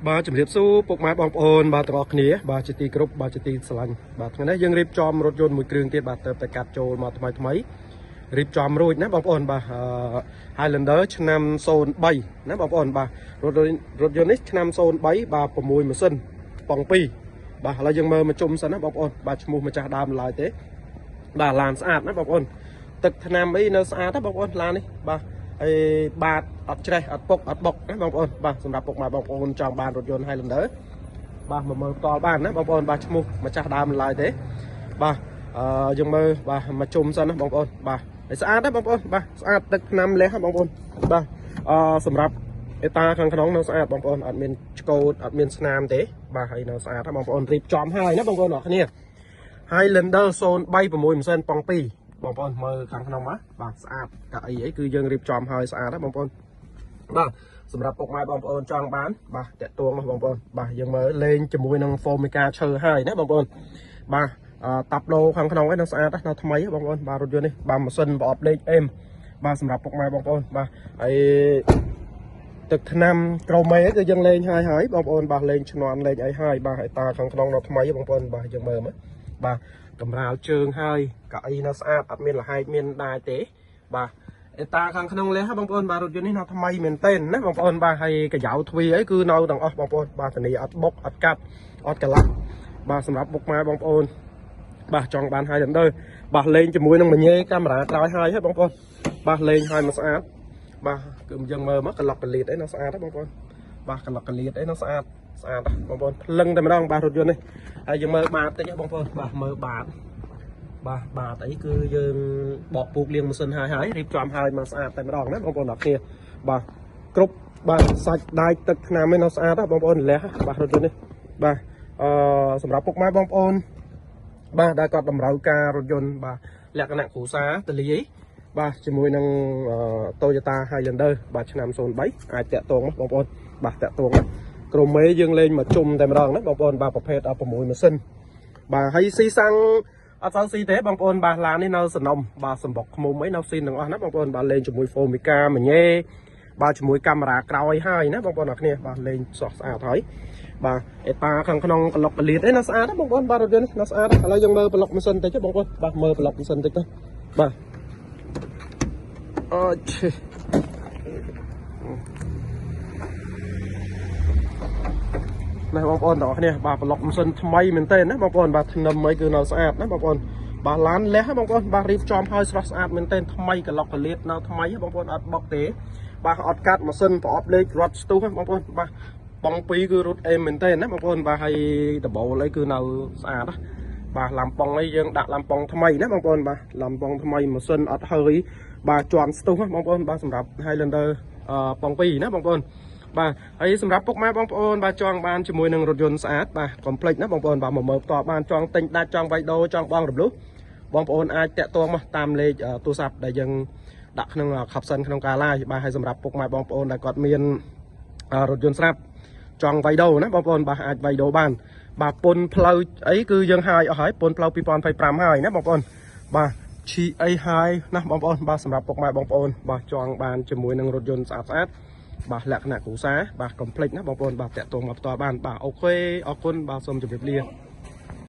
បាទជំរាបសួរពុកម៉ែបងប្អូនបាទទាំងអស់គ្នាបាទជាទីគោរពបាទជាទីស្រឡាញ់បាទថ្ងៃនេះយើងរៀបចំរថយន្តមួយគ្រឿងទៀតបាទទៅតែកាត់ចូលមកថ្មីថ្មីរៀបចំរួចណាបងប្អូនបាទ Highlander ឆ្នាំ03ណាបងប្អូនបាទរថរថយន្តនេះឆ្នាំ03បាទ6ម៉ាស៊ីនប៉ុង2បាទឥឡូវយើងមើលមកជុំសិនណាបងប្អូនបាទឈ្មោះម្ចាស់ដើមឡើយទេបាទឡានស្អាតណាបងប្អូនទឹកថ្នាំអីនៅស្អាតណាបងប្អូនឡាននេះបាទហើយបាតអត់ច្រេះអត់ពុកអត់បុកណាបងប្អូនបាទសម្រាប់ពុកម៉ែបងប្អូនចង់បានរថយន្ត Highlander បាទមកមើលផ្ទាល់បានណាបងប្អូនបាទឈ្មោះម្ចាស់ដើមឡើយទេបាទអឺយើងមើលបាទមកជុំសិនណាបងប្អូនបាទហើយស្អាតណាបងប្អូនបាទស្អាតទឹកថ្នាំលះណាបងប្អូនបាទអឺសម្រាប់អេតាខាងក្នុងនៅស្អាតបងប្អូនអត់មានឆ្កូតអត់មានស្នាមទេបាទហើយនៅស្អាតណាបងប្អូនរៀបចំហើយណាបងប្អូនអរគ្នា Highlander 036ម៉ាស៊ីនប៉ុង2បងប្អូនមើលខាងក្នុងមកបាទស្អាតកៅអីអីគឺយើងរៀបចំហើយស្អាតណាបងប្អូនបាទសម្រាប់ពុកម៉ែបងប្អូនចង់បានបាទតាក់ទងមកបងប្អូនបាទយើងមើលលេងជាមួយនឹង Formica ឈើហើយណាបងប្អូនបាទតាប់ឡូខាងក្នុងឯនៅស្អាតណាស់ថ្មីបងប្អូនបាទរថយន្តនេះបាទម៉ាស៊ីនប្រអប់លេខអេមបាទសម្រាប់ពុកម៉ែបងប្អូនបាទហើយទឹកថ្នាំក្រូមេគឺយើងលេងហើយហើយបងប្អូនបាទលេងឈ្នន់លេងអីហើយបាទហើយតាខាងក្នុងនៅថ្មីបងប្អូនបាទយើងមើលមើលបាទកម្រាលជើងហើយកៅអីនៅស្អាតអត់មានលហែកមានដាយទេបាទអេតាខាងក្នុងលះបងប្អូនបាទរថយន្តនេះនៅថ្មីមែនទែនណាបងប្អូនបាទហើយកញ្ចៅទ្វារអីគឺនៅទាំងអស់បងប្អូនបាទធានាអត់បុកអត់កាត់អត់កលាស់បាទសម្រាប់បុកម៉ែបងប្អូនបាទចង់បាន Highlander បាទលេងជាមួយនឹងមញេកាមេរ៉ាក្រោយហើយបងប្អូនបាទលេងហើយមកស្អាតបាទគឺយើងមើលមកកឡុកកលៀតអីនៅស្អាតហ៎បងប្អូនបាទកឡុកកលៀតអីនៅស្អាតស្អាតបងប្អូនភ្លឹងតែម្ដងបាទរថយន្តនេះហើយយើងមើលបាតតិចបងប្អូនបាទមើលបាតបាទបាតអីគឺយើងបកពូកលាងម៉ាស៊ីនហើយហើយរៀបចំហើយមកស្អាតតែម្ដងណាបងប្អូនអរគ្នាបាទគ្រប់បាទសាច់ដែកទឹកថ្នាំឯនៅស្អាតណាបងប្អូនលះបាទរថយន្តនេះបាទអឺសម្រាប់ពុកម៉ែបងប្អូនបាទដែលគាត់តម្រូវការរថយន្តបាទលក្ខណៈគ្រួសារទលាយបាទជាមួយនឹង Toyota Highlander បាទឆ្នាំ03អាចតាក់ទងបងប្អូនបាទតាក់ទងក្រុមមេយើងលេងមកជុំតែម្ដងណាបងប្អូនបាទប្រភេទ16ម៉ាស៊ីនបាទហើយស៊ីសាំងអត់សូវស៊ីទេបងប្អូនបាទឡាននេះនៅសំណុំបាទសម្បុកខ្មុំអីនៅស៊ីទាំងអស់ណាបងប្អូនបាទលេងជាមួយ Formica មញ៉េបាទជាមួយកាមេរ៉ាក្រោយហើយណាបងប្អូនអរគ្នាបាទលេងស្រស់ស្អាតហើយបាទអេតាខាងក្នុងក្លុកកលៀតអីនៅស្អាតណាបងប្អូនបាទរថយន្តនេះនៅស្អាតឥឡូវយើងមើលប្លុកម៉ាស៊ីនតិចបងប្អូនបាទមើលប្លុកម៉ាស៊ីនតិចទៅបាទអូឆេនេះបងប្អូនទាំងអស់គ្នាបាទប្លុកម៉ាស៊ីនថ្មីមែនទែនណាបងប្អូនបាទធ្នឹមអីគឺនៅស្អាតណាបងប្អូនបាទឡានលះបងប្អូនបាទរៀបចំហើយស្រស់ស្អាតមែនទែនថ្មីក្លុកកលៀតនៅថ្មីបងប្អូនអត់បុកទេបាទអត់កាត់ម៉ាស៊ីនប្រអប់លេខរត់ស្ទុះបងប្អូនបាទបងពីរគឺរត់អេមមែនទែនណាបងប្អូនបាទហើយដបូលអីគឺនៅស្អាតណាបាទឡាំប៉ុងអីយើងដាក់ឡាំប៉ុងថ្មីណាបងប្អូនបាទឡាំប៉ុងថ្មីម៉ាស៊ីនអត់ហើយបាទជន់ស្ទុះបងប្អូនបាទសម្រាប់ Highlander ប៉ុង2ណាបងប្អូនបាទហើយសម្រាប់ពុកម៉ែបងប្អូនបាទចង់បានជាមួយនឹងរថយន្តស្អាតបាទកុំភ្លេចណាបងប្អូនបាទមកមើលផ្ទាល់បានចង់ទិញដាច់ចង់វាយដូរចង់បងរំលោះបងប្អូនអាចតាក់ទងមកតាមលេខទូរស័ព្ទដែលយើងដាក់ក្នុង caption ក្នុងការ live បាទហើយសម្រាប់ពុកម៉ែបងប្អូនដែលគាត់មានរថយន្តស្រាប់ចង់វាយដូរណាបងប្អូនបាទអាចវាយដូរបានបាទពុនផ្លូវអីគឺយើងហើយអស់ហើយពុនផ្លូវ2025ហើយណាបងប្អូនបាទឈីអីហើយណាបងប្អូនបាទសម្រាប់ពុកម៉ែបងប្អូនបាទចង់បានជាមួយនឹងរថយន្តស្អាតស្អាតបាទលក្ខណៈគ្រួសារបាទកុំភ្លេចណាបងប្អូនបាទតាក់ទងមកផ្ទាល់បានបាទ OK អរគុណបាទសូមជម្រាបលា។